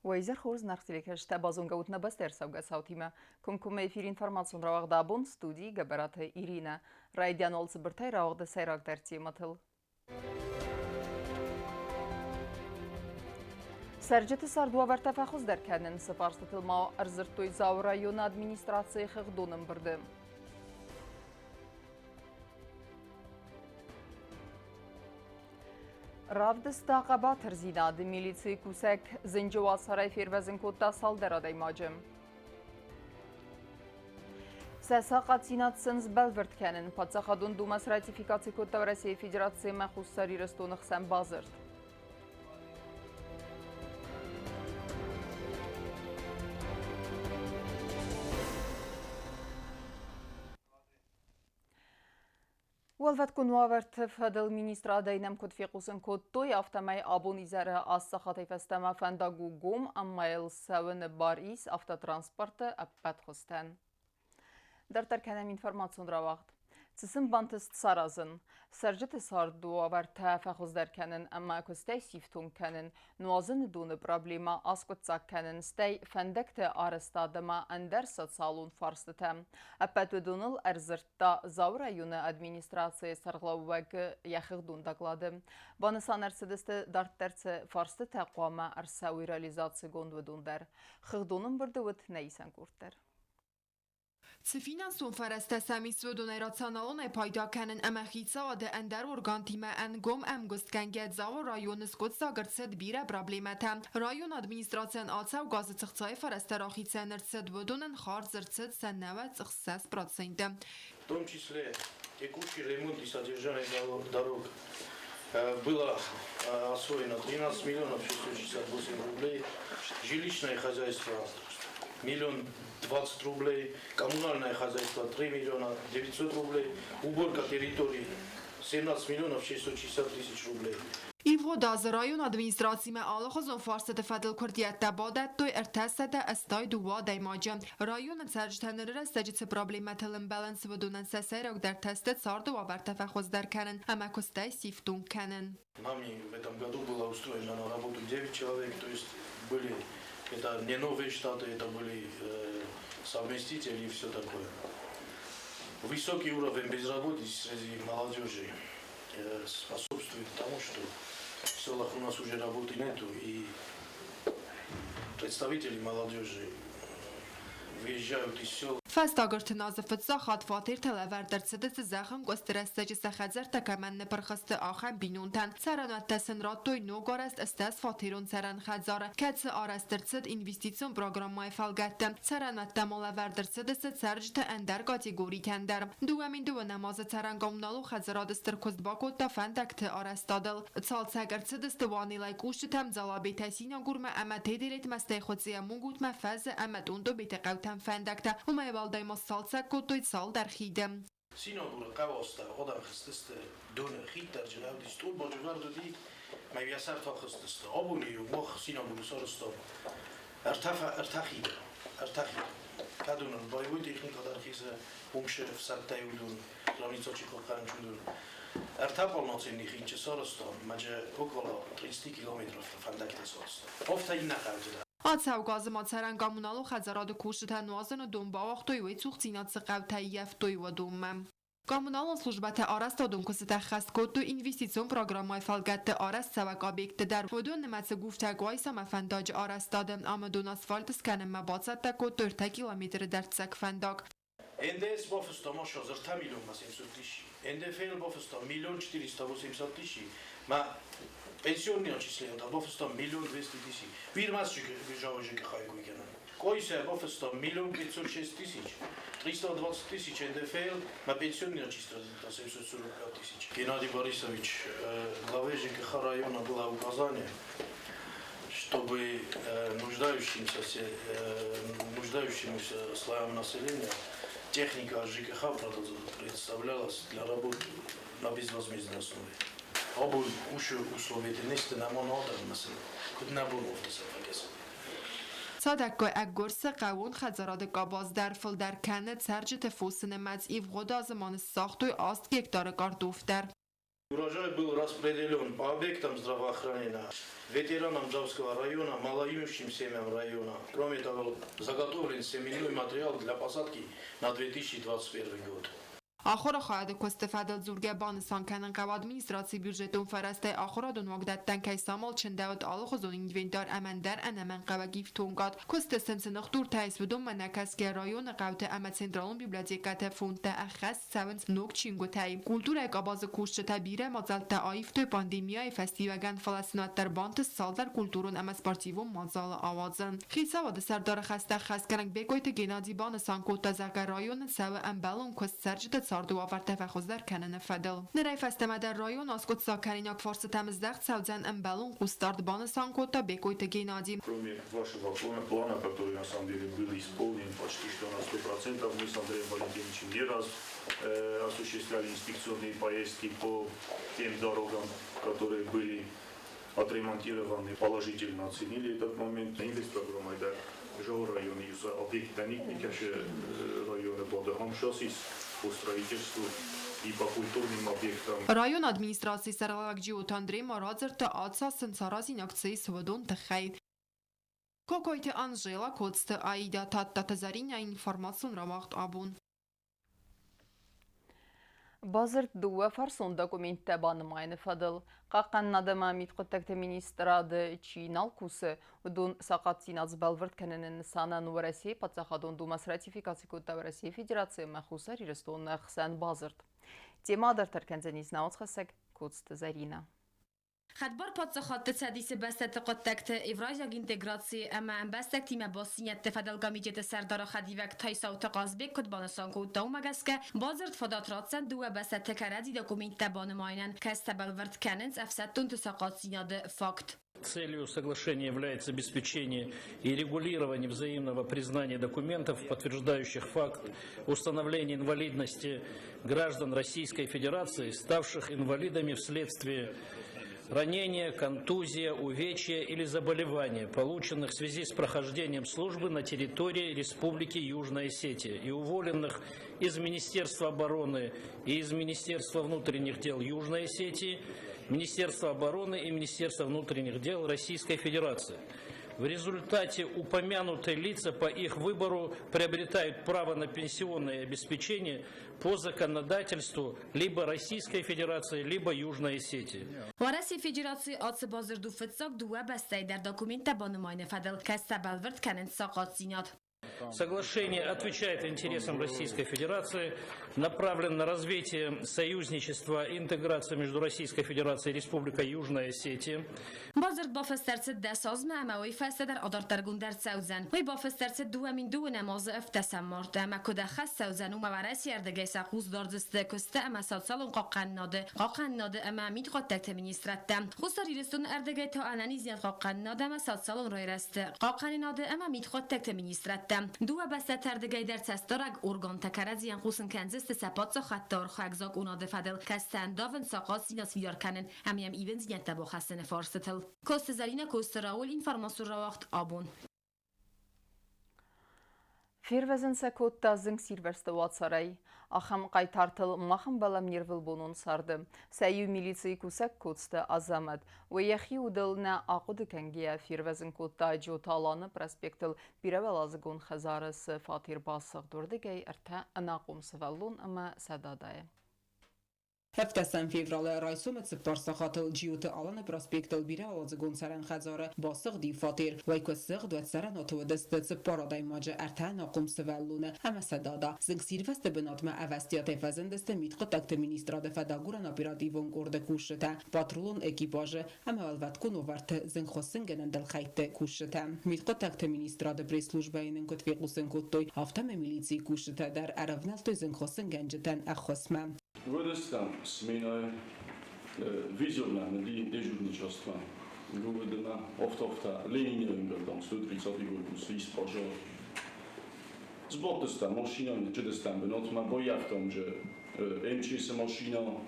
Уӕ изӕр хорз, зынаргъ телекӕсджытӕ, базонгӕ ут нӕ бӕстӕ ӕрцӕугӕ цаутимӕ. Комкоммӕ эфир информацион рауагъд абон студийы Гӕбӕраты Иринӕ. Райдиан уал цыбыртӕй рауагъды сӕйрагдӕр темӕтыл. Цӕрджыты цардуавӕртӕ фӕхуыздӕр кӕнын цы фарстытыл ма ӕрдзырдтой Дзауы районы администрацийы хыгъдон ӕмбырды. Равдыста хъӕбатырдзинады милицийы кусӕг зынджы уацарӕй фервӕзын кодта цалдӕр адӕймаджы. Сӕ сахъатдзинад сын сбӕлвырд кӕнын Паддзахадон Думӕ сратификаци кодта Уӕрӕсейы Федерациимӕ Хуссар Ирыстоны хсӕн бадзырд. Уӕлвӕткон уавӕрты фӕдыл министрадӕй нӕм куыд фехъусын кодтой, афтӕмӕй абон изӕры аст сахатӕй фӕстӕмӕ фӕндаг у гом ӕмӕ йыл цӕуыны бар ис автотранспорты ӕппӕт хуызтӕн. Дарддӕр кӕнӕм информацион рауагъд. Цы сын бантыст саразын? Цӕрджыты цардуавӕртӕ фӕхуыздӕр кӕнын ӕмӕ куыстӕй сифтонг кӕнын, нуазыны доны проблемӕ аскъуыддзаг кӕнын, стӕй фӕндӕгты арӕзтад ӕмӕ ӕндӕр социалон фарстытӕ. Ӕппӕт уыдоныл ӕрдзырдта Дзауы районы администрацийы сӕргълӕууӕг йӕ хыгъдон доклады. Банысан ӕрцыдысты, дарддӕр цы фарстытӕ хъуамӕ ӕрцӕуой реализацигонд, уыдон дӕр. Хыгъдон ӕмбырды уыд нӕ исӕн къорд дӕр. Цы финансон фӕрӕзтӕ сӕм ис, уыдонӕй рационалонӕй пайда кӕнын ӕмӕ хицауады ӕндӕр органтимӕ ӕнгом ӕмгуыстгӕнгӕ Дзауы районы скъуыддзаг ӕрцыд бирӕ проблемӕтӕ. Районы администрацийӕн ацӕугӕ азы цы хцайы фӕрӕзтӕ рахицӕн ӕрцыд, уыдонӕн хардз ӕрцыд сӕ 96%. В том числе текущий ремонт и содержание дорог было освоено 13 миллионов 668 рублей, жилищное хозяйство миллион 20 рублей, коммунальное хозяйство 3 миллиона 900 рублей, уборка территории 17 миллионов 660 тысяч рублей. Ивгъуыд азы районы администрацимӕ алыхуызон фарстыты фӕдыл куырдиӕттӕ бадӕттой 382 адӕймаджы. Районы цӕрджытӕ ныры рӕстӕджы цы проблемӕтыл ӕмбӕлынц, уыдонӕн сӕ сӕйрагдӕртӕ сты царды уавӕртӕ фӕхуыздӕр кӕнын ӕмӕ куыстӕй сифтонг кӕнын. Нами в этом году было устроено на работу 9 человек, то есть были это не новые штаты, это были совместители и все такое. Высокий уровень безработицы среди молодежи способствует тому, что в селах у нас уже работы нету, и представители молодежи выезжают из сел. Фӕстаг ӕртын азы фыццаг хатт фатертӕ лӕвӕрд ӕрцыдысты зӕххӕнкъуысты рӕстӕджы сӕ хӕдзӕрттӕ кӕмӕн ныпырх сты, ахӕм бинонтӕн. Цӕрӕнуӕттӕ сын радтой ногарӕзт 80-фатерон цӕрӕн хӕдзары, кӕцы арӕзт ӕрцыд инвестицион программӕйы фӕлгӕтты. Цӕрӕнуӕттӕ ма лӕвӕрд ӕрцыдысты цӕрджыты ӕндӕр категоритӕн дӕр. 2002 азы цӕрӕн коммуналон хӕдзарады стыр куыст бакодта фӕндӕгты арӕзтадыл. Цалцӕг ӕрцыдысты Уанелӕй кусджытӕм, Дзалабетӕ Синагурмӕ ӕмӕ Теделетмӕ, стӕй Хуыцъийӕ Мугутмӕ, Фӕзы ӕмӕ Тъунтъобеты хъӕутӕм фӕндӕгтӕ. Уымӕй уӕлдай ма сцалцӕг кодтой цалдӕр хиды. Синагуры хъӕуастӕу адӕм хызтысты доны, хиддӕрджын ӕвдист стъолбаджы вӕрд уыди, мӕ йӕ сӕртӕ хызтысты. Абоны-иу мах Синагуры сарӕзтам ӕртӕ хиды, ӕртӕ хиды. Кӕд уынын, боевой техникӕ дӕр хизы, уым се фсӕдтӕй уыдон, границӕ чи хъахъхъӕнынц, уыдон. Ӕртӕ полноценный хидджы сарӕзтам, мӕ около 30 километров фӕндӕгтӕ сарӕзтам. Афтӕ иннӕ хъӕуты дӕр. Ацӕугӕ азы ма цӕрӕн коммуналон хӕдзарады кусджытӕ нуазыны дон бауагътой, уый цухдзинад цы хъӕутӕ ӕййӕфтой, уыдонмӕ. Коммуналон службӕтӕ арӕзтадон куыстытӕ ӕххӕст кодтой инвестицион программӕйы фӕлгӕтты арӕзтцӕуӕг объектты дӕр. Уыдон нымӕцы Гуфтӕ Къуайсамӕ фӕндаджы арӕзтады ӕмӕ дон асфальт скӕнынмӕ бацӕттӕ кодтой 3 километры дӕрддзӕг фӕндаг. НДС бафыста ма 23 миллионмӕ 700 тысячи, НДФЛ бафыста миллион 480 тысячи, ма пенсионный отчисления бафыста миллион 200 тысяч. Вирмас жауыжы хайгуй кӕнӕн. Койсӕ бафыста миллион 506 тысяч, 320 тысяч НДФЛ, ма пенсионный отчисления 745 тысяч. Геннадий Борисович, главе ЖКХ района было указание, чтобы нуждающимся слоям населения техника ЖКХ представлялась для работы на безвозмездной основе. Абон ушы условиты не сты нӕма адӕм куыд нӕ бон офтӕ. Цадӕггай ӕггуырсы хъӕууон хӕдзарады къабаз дӕр фылдӕр кӕны цӕрджыты фосы нымӕц. Ивгъуыд азы ма ныссагътой 8 гектары картоф дӕр. Урожай был распределен по объектам здравоохранения, ветеранам Джавского района, малоимущим семьям района. Кроме того, заготовлен семенной материал для посадки на 2021 год. Ахуыры хайады куысты фӕдыл дзургӕ банысан кӕнын хъӕуы, администрацийы бюджетон фӕрӕзтӕй ахуырадон уагдӕттӕн кӕй самал чындӕуыд алыхуызон инвентар ӕмӕ ӕндӕр ӕнӕмӕнгхъӕуӕг ифтонгад. Куысты сын цы ныхдуртӕ ис, уыдонмӕ нӕ кӕсгӕ районы хъӕуты ӕмӕ централон библиотекӕты фондтӕ ӕххӕст цӕуынц ног чингуытӕй. Культурӕйы къабазы кусджытӕ бирӕ мадзӕлттӕ аивтой пандемияйы фӕстиуӕгӕн, фӕлӕ сын уӕддӕр бантыст цалдӕр культурон ӕмӕ спортивон мадзалы ауадзын. Хицауады сӕрдары хӕстӕ ӕххӕстгӕнӕг Бекъойты Геннади банысан кодта, зӕгъгӕ, районы цӕуы ӕмбӕлон куыст цӕрджыты царды уавӕртӕ фӕхуыздӕр кӕныны фӕдыл. Нырӕй фӕстӕмӕ дӕр район аскъуыддзаг кӕнинаг фарстытӕм здӕхт цӕудзӕн ӕмбӕлон хъусдард, банысан кодта Бекъойты Геннади. Кроме вашего плана, который на самом деле был исполнен почти что на 100%, мы с Андреем Валентиновичем не раз осуществляли инспекционные поездки по тем дорогам, которые были отремонтированы, положительно оценили этот момент. Инвестпрограмма да Жол районы объект районы Бодахам шоссе по строительству и по культурным объектам. Районы администрацийы сӕргълӕууӕг Джиоты Андрей ма радзырдта ацы сын саразинаг цы ис, уыдон тыххӕй. Кокойты Анжела, Коцты Аида, Тадтаты Зӕринӕ, информацион рауагъд Абон. Бадзырд дыууӕфарсон документтӕ банымайыны фӕдыл. Хъахъхъӕнынад ӕмӕ мидхъуыддӕгты министрады чи нал кусы, уыдон сахъатдзинад сбӕлвырд кӕныны нысанӕн Уӕрӕсейы Паддзахадон Думӕ сратификаци кодта Уӕрӕсейы Федераци ӕмӕ Хуссар Ирыстоны ӕхсӕн бадзырд. Темӕ дарддӕр кӕндзӕнис науӕдзхӕссӕг Коцты Зӕринӕ. Хӕдбар паддзахадты Цӕдисы бӕстӕты хъуыддӕгты, Евразиаг интеграцийы ӕмӕ ӕмбӕстӕгтимӕ бастдзинӕдты фӕдыл комитеты сӕрдары хӕдивӕг Тайсауты Хъазбег куыд банысан кодта, уымӕ гӕсгӕ бадзырд фадат ратдзӕн дыууӕ бӕстӕты кӕрӕдзи документтӕ банымайынӕн, кӕцытӕ бӕлвырд кӕнынц ӕфсӕддонты сахъатдзинады факт. Целью соглашения является обеспечение и регулирование взаимного признания документов, подтверждающих факт установления инвалидности граждан Российской Федерации, ставших инвалидами вследствие ранения, контузия, увечья или заболевания, полученных в связи с прохождением службы на территории Республики Южная Осетия и уволенных из Министерства обороны и из Министерства внутренних дел Южной Осетии, Министерства обороны и Министерства внутренних дел Российской Федерации. В результате упомянутые лица по их выбору приобретают право на пенсионное обеспечение по законодательству либо Российской Федерации, либо Южной Осетии. Уӕрӕсейы Федерацийы ацы бадзырд у фыццаг дыууӕ бӕстӕйы дӕр документтӕ банымайыны фӕдыл, кӕцытӕ бӕлвырд кӕнынц сахъатдзинад. Соглашение отвечает интересам Российской Федерации, направлено на развитие союзничества и интеграцию между Российской Федерацией и Республикой Южная Осетия. Бадзырд бафыст ӕрцыд 10 азмӕ ӕмӕ уый фӕстӕ дӕр адарддӕргонд ӕрцӕудзӕн. Уый бафыст ӕрцыд 2012 азы ӕвддӕсӕм марты ӕмӕ куыд ӕххӕст цӕудзӕн, уымӕ Уӕрӕсейы ӕрдыгӕй сӕ хъус дардзысты куысты ӕмӕ социалон хъахъхъӕнынады, хъахъхъӕнынады ӕмӕ мидхъуыддӕгты министрадтӕ. Хуссар Ирыстоны ӕрдыгӕй та ӕнӕниздзинад хъахъхъӕнынады ӕмӕ социалон райрӕзты, хъахъхъӕнынады ӕмӕ мидхъуыддӕгты министрадтӕ. Дыууӕ бӕстӕты ӕрдыгӕй дӕр цӕстдарӕг органтӕ кӕрӕдзийӕн хъусын кӕндзысты сӕ паддзахадты архайӕг закъонады фӕдыл, кӕцытӕ ӕндавынц сахъатдзинад сфидар кӕнын ӕмӕ йӕм ивындзинӕдтӕ бахӕссыны фарстытыл. Коцты Зӕринӕ, Коцты Рауль, информацион рауагъд Абон. Фервӕзын сӕ кодта зынгсирвӕзты уацарӕй. Ахӕм хъайтартыл мах ӕмбӕлӕм не рвылбонон царды. Сӕ иу милицийы кусӕг Коцты Азӕмӕт. Уый йӕхи удыл нӕ ахъуыды кӕнгӕйӕ фервӕзын кодта Джоталаны проспектыл бирӕуӕладзыгон хӕдзары цы фатер басыгъд, уырдыгӕй ӕртӕ ӕнахъом сывӕллон ӕмӕ сӕ дадайы. 7 февралы райсомы 4 сахатыл Джиоты Аланы проспектыл бирӕуӕладзыгон цӕрӕн хӕдзары басыгъд иу фатер. Уый куы сыгъд, уӕд цӕрӕнуаты уыдысты 4 адӕймаджы, ӕртӕ ӕнахъом сывӕллоны ӕмӕ сӕ дада. Зынгсирвӕзты бынатмӕ ӕвӕстиатӕй фӕзындысты мидхъуыддӕгты министрады фӕдагурӕн оперативон къорды кусджытӕ, патрулон экипажы ӕмӕ уӕлвӕткон уавӕрты зынгхуыссынгӕнӕн дӕлхӕйтты кусджытӕ. Мидхъуыддӕгты министрады пресс-службӕйы нын куыд фехъусын кодтой, афтӕмӕй милицийы кусджытӕ дӕр ӕрӕвнӕлдтой зынгхуыссынгӕнджытӕн ӕххуысмӕ. Уыдыстӕм сменӕйы визионная дежурничество. ГУВД-на офта Ленин 130 корпус испожар. Сбортыстам машина, чидыстам бынатмӕ, баййӕфтам же МЧС машина,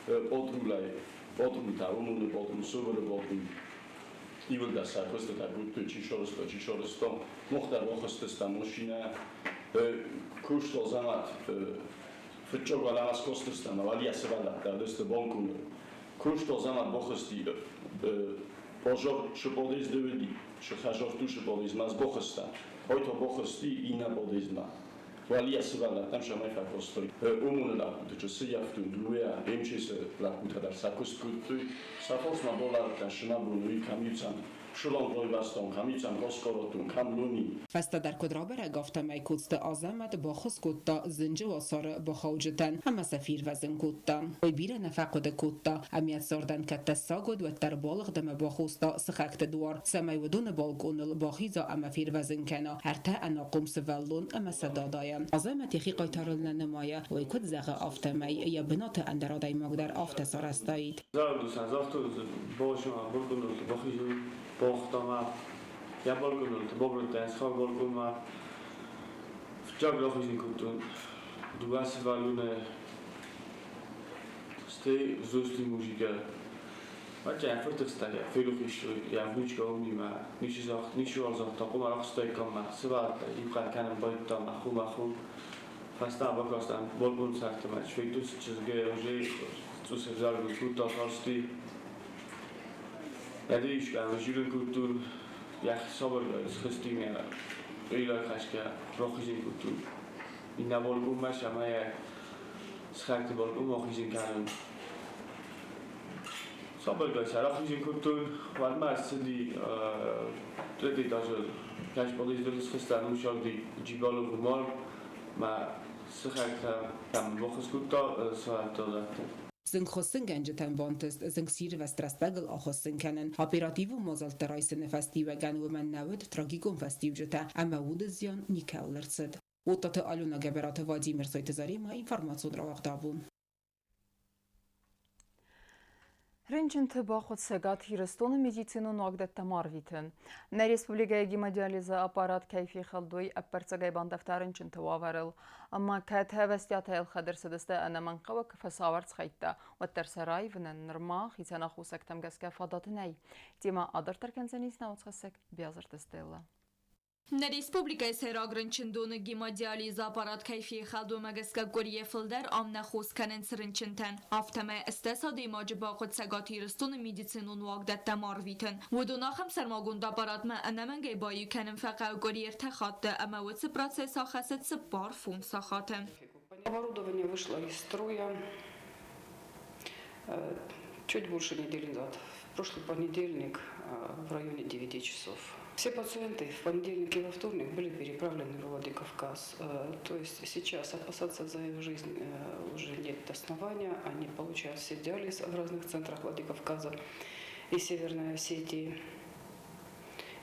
патрулӕй, патрултӕ, уымоны патрул, Сыбыры патрул. Ивылдӕ сӕ куыстытӕ кодтой, чи сарӕзта, чи сарӕзта. Мах дӕр бахызтыстӕм машинӕ. Куыст Азӕмӕт. Фыццаг уал амас костыстам, авалия сывӕллӕттӕ уыдысты балкъоны. Куыстол заман бохысти пожор шиподез дывиди, шихажорту шиподез мас бохыста. Ойто бохысти инна подезма. Валия сывӕллӕттӕм сӕмӕй фӕкостой. Умуны лӕппуты чысы йӕфтун дыууӕ МЧС-ы лӕппутӕ дӕр сӕ куыст кодтой. Сӕ фосмӕ болӕрттӕ сынабон камюцан Шулон камюцан Роскоротун, кам Луни. Фӕстӕдӕр куыд рабӕрӕг, афтӕмӕй Коцты Азӕмӕт баххуыс кодта зынджы уацары бахауджытӕн ӕмӕ сӕ фервӕзын кодта. Уый бирӕ нӕ фӕхъуыды кодта, ӕмӕ йӕ цардӕн кӕд тӕссаг уыд, уӕддӕр балыгъд ӕмӕ бахоста сыхӕгты дуар, цӕмӕй уыдоны балкъоныл бахиза ӕмӕ фервӕзын кӕна ӕртӕ ӕнахъом сывӕллон ӕмӕ сӕ дадайӕ. Азӕмӕт йӕхи хъайтарыл нӕ нымайы, уый куыд зӕгъы, афтӕмӕй йӕ бынаты ӕндӕр адӕймаг дӕр афтӕ сарӕзтаид. Зынгхуыссынгӕнджытӕн бантыст зынгсирвӕзт рӕстӕгыл ахуыссын кӕнын. Оперативон мадзӕлттӕ райсыны фӕстиуӕгӕн уымӕн нӕ уыд трагикон фӕстиуджытӕ ӕмӕ уды зиан никӕуыл ӕрцыд. Оттаты Алена, Гӕбӕраты Владимир, Сойты Заремӕ, информацион рауагъд абон. Рынчынты бахъуыд Цӕгат Ирыстоны медицинон уагдӕттӕм арвитын. Нӕ республикӕйы гемодиализы аппарат кӕй фехӕлдтой, ӕппӕрццагӕй бандӕвта рынчынты уавӕрыл. Ӕмӕ кӕд ӕвӕстиатӕй ӕлхӕд ӕрцыдысты ӕнӕмӕнгхъӕуӕг фӕсауӕрц хӕйттӕ, уӕддӕр сӕ раивынӕн нырма хицӕн аххосӕгтӕм гӕсгӕ фадат нӕй. Темӕ адарддӕр кӕндзӕнис науцхӕссӕг Биазырты Стеллӕ. Нӕ республикӕйы сӕйраг рынчындоны гемодиализы аппарат кӕй фехӕлд, уымӕ гӕсгӕ къуырийӕ фылдӕр ам нӕ хос кӕнынц рынчынтӕн. Афтӕмӕй 80 адӕймаджы бахъуыд Цӕгат Ирыстоны медицинон уагдӕттӕм арвитын. Уыдон ахӕм сӕрмагонд аппаратмӕ ӕнӕмӕнгӕй баиу кӕнын фӕхъӕуы къуыри ӕртӕ хатты ӕмӕ уыцы процесс ахӕссы 45 сахаты. Оборудование вышло из строя чуть больше недели назад. В прошлый понедельник в районе 9 часов. Все пациенты в понедельник и во вторник были переправлены в Владикавказ. То есть сейчас опасаться за их жизнь уже нет основания. Они получают все диализ в разных центрах Владикавказа и Северной Осетии.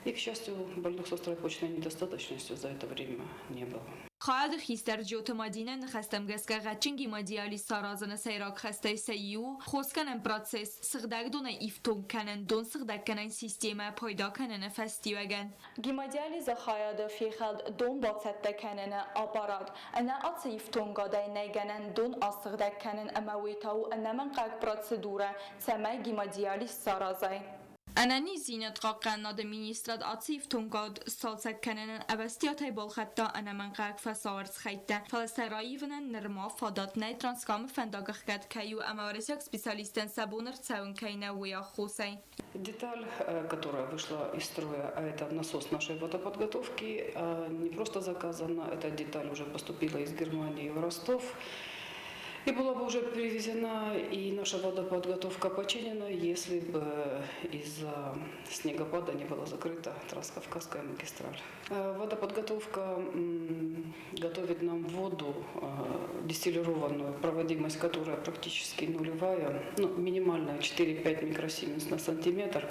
И, к счастью, больных с острой почечной недостаточностью за это время не было. Хайады хистӕр Джиоты Мадинӕ ныхӕстӕм гӕсгӕ гъӕдджын гемодиализ саразыны сӕйраг хӕстӕй сӕ иу хосгӕнӕн процесс сыгъдӕг донӕй ифтонг кӕнын, дон сыгъдӕггӕнӕн системӕ пайда кӕныны фӕстиуӕгӕн. Гемодиализы хайады фехӕлд дон бацӕттӕ кӕныны аппарат. Ӕнӕ ацы ифтонгадӕй нӕй гӕнӕн дон асыгъдӕг кӕнын ӕмӕ уый та у ӕнӕмӕнгхъӕуӕг процедурӕ, цӕмӕй гемодиализ саразай. Ӕнӕниздзинад хъахъхъӕнынады министрад ацы ифтонгад сцалцӕг кӕнынӕн ӕвӕстиатӕй балхӕдта ӕнӕмӕнгхъӕуӕг фӕсауӕрц хӕйттӕ, фӕлӕ сӕ раивынӕн нырма фадат нӕй Транскамы фӕндаг ӕхгӕд кӕй у ӕмӕ уӕрӕсейаг специалисттӕн сӕ бон ӕрцӕуын кӕй нӕу, уый аххосӕй. Деталь, которая вышла из строя, а это насос нашей водоподготовки, не просто заказана, эта деталь уже поступила из Германии в Ростов. И была бы уже привезена, и наша водоподготовка починена, если бы из-за снегопада не была закрыта Транскавказская магистраль. Водоподготовка готовит нам воду дистиллированную, проводимость которой практически нулевая, ну, минимальная 4-5 микросименс на сантиметр.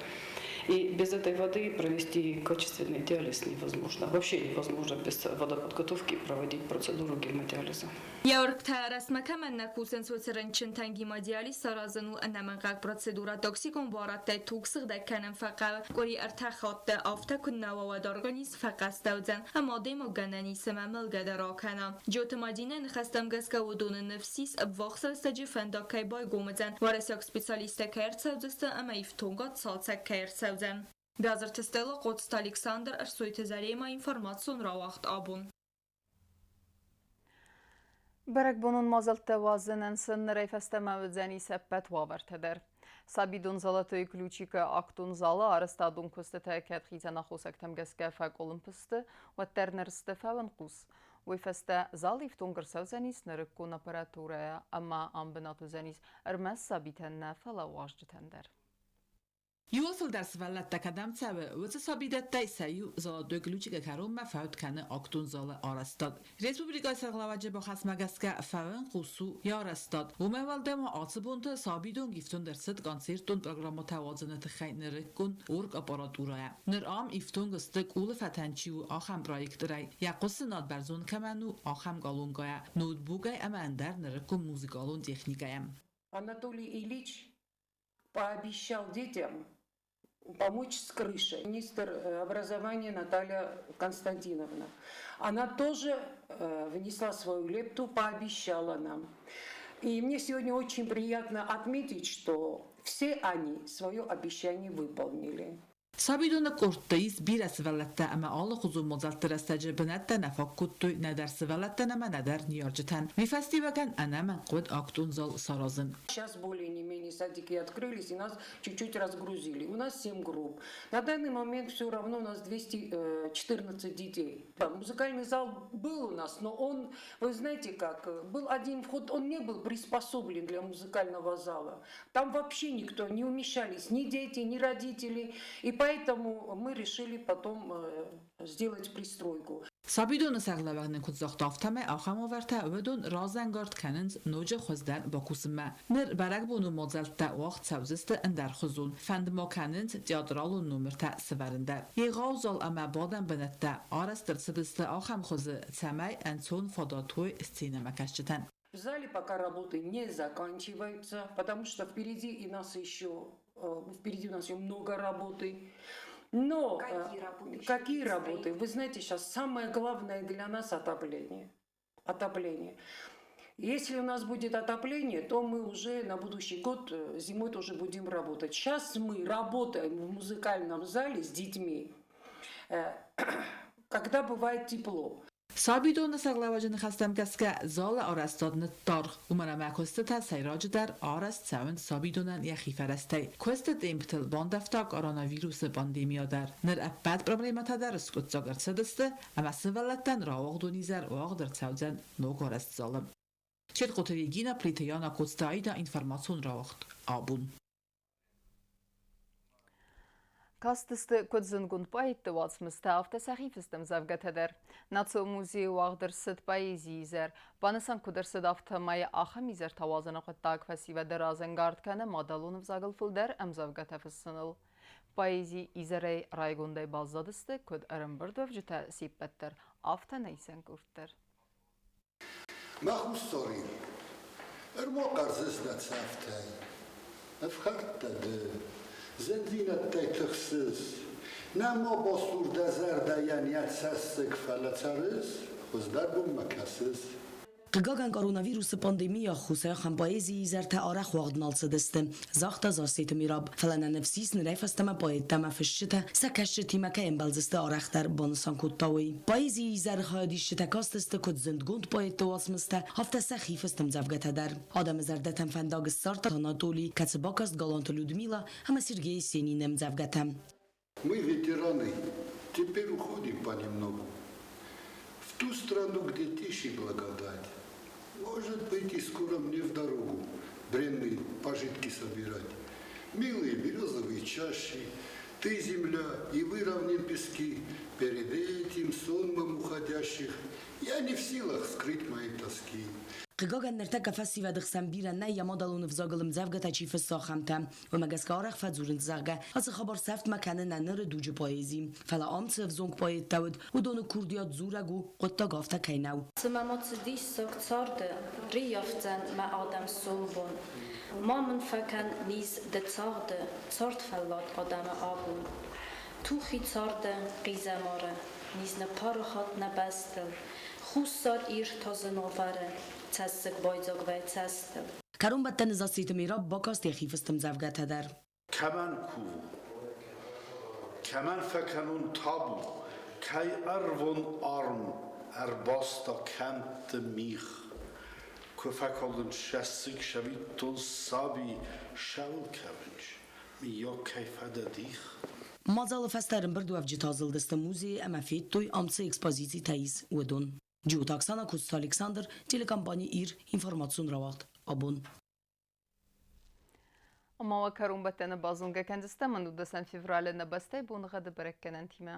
И без этой воды провести качественный диализ невозможно. Вообще невозможно без водоподготовки проводить процедуру гемодиализа. Йӕ уыргтӕ рӕстмӕ кӕмӕн нӕ кусынц, уыцы рынчынтӕн гемодиализ саразын у ӕнӕмӕнгхъӕуӕг процедурӕ. Токсикон буарадтӕй туг сыгъдӕг кӕнын фӕхъӕуы къуыри ӕртӕ хатты. Афтӕ куыннӕ уа, уӕд организм фӕхъӕстӕ уыдзӕн ӕмӕ адӕймаг гӕнӕн ис ӕмӕ мӕлгӕ дӕр акӕна. Джиоты Мадинӕйы ныхӕстӕм гӕсгӕ уыдоны ныфс ис, ӕввахс рӕстӕджы фӕндаг кӕй байгом уыдзӕн, уӕрӕсейаг специалисттӕ кӕй ӕрцӕудзысты ӕмӕ ифтонгад цалцӕг кӕй ӕрцӕудзӕн. Биазырты Стелла, Къоцты Александр, Ӕрсойты Заремӕ, информацион рауагъд абон. Бӕрӕгбонон мадзӕлттӕ уадзынӕн сын нырӕй фӕстӕмӕ уыдзӕнис ӕппӕт уавӕртӕ дӕр. Сабидон «Золотой ключик»-ы актон залы арӕзтадон куыстытӕ кӕд хицӕн аххосӕгтӕм гӕсгӕ фӕкъуылымпы сты, уӕддӕр ныр сты фӕуынхъус. Уый фӕстӕ зал ифтонг ӕрцӕудзӕнис нырыккон аппаратурӕйӕ ӕмӕ ам бынат уыдзӕнис ӕрмӕст сабитӕн нӕ, фӕлӕ уазджытӕн дӕр. Иууыл фылдӕр сывӕллӕттӕ кӕдӕм цӕуы, уыцы сабидӕттӕй сӕ иу «Золотой ключик»-ы кӕронмӕ фӕуд кӕны актон залы арӕзтад. Республикӕйы сӕргълӕууӕджы бахӕсмӕ гӕсгӕ фӕуын хъус у йӕ арӕзтад. Уымӕй уӕлдай ма ацы бонты сабидон ифтонг ӕрцыд концертон программӕтӕ уадзыны тыххӕй нырыккон оргаппаратурӕйӕ. Ныр ам ифтонг сты къулы фӕтӕн чи у, ахӕм проекторӕй, йӕ хъусынад бӕрзонд кӕмӕн у, ахӕм колонкӕйӕ, ноутбукӕй ӕмӕ ӕндӕр нырыккон музыкалон техникӕйӕ. Анатолий Ильич пообещал детям помочь с крышей. Министр образования Наталья Константиновна. Она тоже внесла свою лепту, пообещала нам. И мне сегодня очень приятно отметить, что все они свое обещание выполнили. Сабидоны къордты ис бирӕ сывӕллӕттӕ ӕмӕ алыхуызон мадзӕлтты рӕстӕджы бынӕттӕ нӕ фаг кодтой нӕдӕр сывӕллӕттӕн ӕмӕ нӕдӕр ныййарджытӕн. Уый фӕстиуӕгӕн ӕнӕмӕнг хъуыд актон зал саразын. Сейчас более не менее садики открылись и нас чуть-чуть разгрузили. У нас 7 групп. На данный момент все равно у нас 214 детей. Музыкальный зал был у нас, но он, вы знаете как, был один вход, он не был приспособлен для музыкального зала. Там вообще никто не умещались, ни дети, ни родители. И поэтому мы решили потом сделать пристройку. Сабидоны сӕргълӕууӕг нын куыд загъта, афтӕмӕй ахӕм уавӕртӕ уыдон разӕнгард кӕнынц ноджы хуыздӕр бакусынмӕ. Ныр бӕрӕгбоны мадзӕлттӕ уагъд цӕудзысты ӕндӕрхуызон. Фӕнд ма кӕнынц театралон номыртӕ сӕвӕрын дӕр. Егъау зал ӕмӕ бадӕн бынӕттӕ арӕзт ӕрцыдысты ахӕм хуызы, цӕмӕй ӕнцон фадат уой сценӕмӕкӕсджытӕн. В зале пока работы не заканчиваются, потому что впереди у нас еще много работы. Но какие работы? Какие работы? Вы знаете, сейчас самое главное для нас отопление. Отопление. Если у нас будет отопление, то мы уже на будущий год зимой тоже будем работать. Сейчас мы работаем в музыкальном зале с детьми, когда бывает тепло. Сабидоны сӕргълӕууӕджы ныхӕстӕм гӕсгӕ залы арӕзтад ныддаргъ, уымӕн ӕмӕ куыстытӕ сӕйраджыдӕр арӕзт цӕуынц сабидонӕн йӕхи фӕрӕзтӕй. Куысты темптыл бандӕвта коронавирусы пандемия дӕр. Ныр ӕппӕт проблемӕтӕ дӕр скъуыддзаг ӕрцыдысты ӕмӕ сывӕллӕттӕн рауагъдон изӕр уагъд ӕрцӕудзӕн ног арӕзт залы. Четкъоты Регина, Плиты Яна, Коцты Аида, информацион рауагъд «Абон». Кастысты куыд зындгонд поэтты уацмыстӕ, афтӕ сӕхи фыст ӕмдзӕвгӕтӕ дӕр. Национ музейы уагъд ӕрцыд поэзийы изӕр. Банысан куыд ӕрцыд, афтӕмӕй ахӕм изӕртӕ уадзыны хъуыддаг фӕсивӕды разӕнгард кӕны мадӕлон ӕвзагыл фылдӕр ӕмдзӕвгӕтӕ фыссыныл. Поэзийы изӕрӕй райгондӕй баззадысты куыд ӕрӕмбырдуӕвджытӕ се ппӕт дӕр, афтӕ нӕ исӕн къорд дӕр. Мӕ хуссари, ӕрма хъӕрзыс дӕ цӕфтӕй, Ӕфхӕрдтӕ ды, зындзинӕдтӕй тыхсыс, Нӕма басур дӕ зӕрдӕйӕн йӕ цӕссыг, Фӕлӕ цӕрыс, хуыздӕр бонмӕ кӕсыс. Хъыгагӕн, коронавирусы пандемийы аххосӕй ахӕм поэзийы изӕртӕ арӕх уагъд нал цыдысты, загъта Зассеты Мираб. Фӕлӕ нӕ ныфс ис, нырӕй фӕстӕмӕ поэттӕ ӕмӕ фысджытӕ сӕ кӕсджытимӕ кӕй ӕмбӕлдзысты арӕхдӕр, банысан кодта уый. Поэзийы изӕры хайадисджытӕ кастысты куыд зындгонд поэтты уацмыстӕ, афтӕ сӕхи фыст ӕмдзӕвгӕтӕ дӕр. Адӕмы зӕрдӕтӕм фӕндаг ссардта Анатолий, кӕцы бакаст Галанты Людмила ӕмӕ Сергей Есенины ӕмдзӕвгӕтӕ. Мы, ветераны, теперь уходим понемногу в ту страну, где тишь и благодать. Может быть, и скоро мне в дорогу бренные пожитки собирать. Милые березовые чащи, ты, земля, и вы, равнин пески, перед этим сонмом уходящих я не в силах скрыть мои тоски. Хъыгагӕн, ныртӕккӕ фӕсивӕды хсӕн бирӕ нӕй йӕ мадӕлон ӕвзагыл ӕмдзӕвгӕтӕ чи фыссы, ахӕмтӕ. Уымӕ гӕсгӕ арӕх фӕдзурынц, зӕгъгӕ, ацы хабар сӕфтмӕ кӕны нӕ ныры дуджы поэзи. Фӕлӕ ам цы ӕвзонг поэттӕ уыд, уыдоны курдиат дзурӕг у, хъуыддаг афтӕ кӕй нӕу. Цымӕ ма цы диссаг царды рыййафдзӕн мӕ адӕм сомбон? Ма мын фӕкӕн низ ды цагъды, цардфӕллад адӕмы абон. Тухи царды, хъизӕмары, низ ныппарахат нӕ бӕстыл. Хуссар Ир та зын уавӕры, цӕссыг байдзаг вӕй цӕстыл. Кӕронбӕттӕны Зассеты Мераб бакаст йӕхи фыст ӕмдзӕвгӕтӕ дӕр. Кӕмӕн кувон, кӕмӕн фӕкӕнон табу, кӕй ӕрвон арм ӕрбаста кӕмтты мигъ. Куы фӕкалынц сӕ сыг сӕвиттон саби, Сӕуыл кӕуынц, мыййаг, кӕй фӕдӕ дих? Мадзалы фӕстӕ ӕрӕмбырдуӕвджытӕ азылдысты музейы ӕмӕ федтой, ам цы экспозицитӕ ис, уыдон. Джиоты Оксана, Коцты Александр, телекомпани «Ир», информацион рауагъд «Абон». Ӕмӕ уӕ кӕронбӕттӕны базонгӕ кӕндзыстӕм ӕнудӕсӕм февралы нӕ бӕстӕйы боныгъӕды бӕрӕггӕнӕнтимӕ.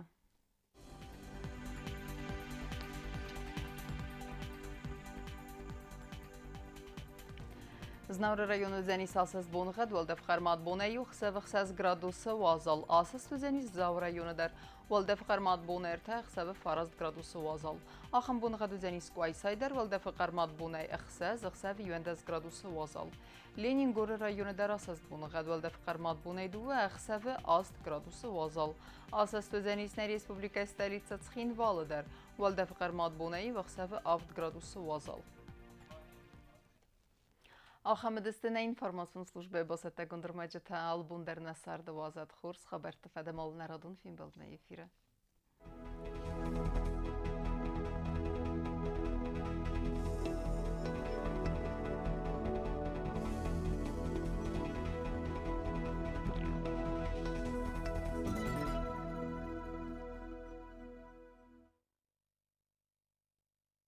Знауыры районы уыдзӕнис асӕст боныгъӕд, уӕлдӕф хъӕрмад бонӕй иу ӕхсӕвы 6 градусы уазал. Асӕст уыдзӕнис Дзауы районы дӕр. Уӕлдӕфы хъӕрмад бонӕй 3, ӕхсӕвы 9 градусы уазал. Ахӕм боныгъӕд уыдзӕнис Къуайсайы дӕр, уӕлдӕфы хъӕрмад бонӕй 6, ӕхсӕвы 11 градусы уазал. Ленингоры районы дӕр асӕст боныгъӕд, уӕлдӕфы хъӕрмад бонӕй 2, ӕхсӕвы 8 градусы уазал. Асӕст уыдзӕнис нӕ республикӕйы столицӕ Цхинвалы дӕр. Уӕлдӕфы хъӕрмад бонӕй иу ӕхсӕвы 7 градусы уазал. Ахӕм уыдысты нӕ информацион службӕйы бацӕттӕгонд ӕрмӕджытӕ. Алыбон дӕр нӕ царды уадзӕд хорз хабӕртты фӕдӕмал нӕ радон фембӕлдмӕ эфиры.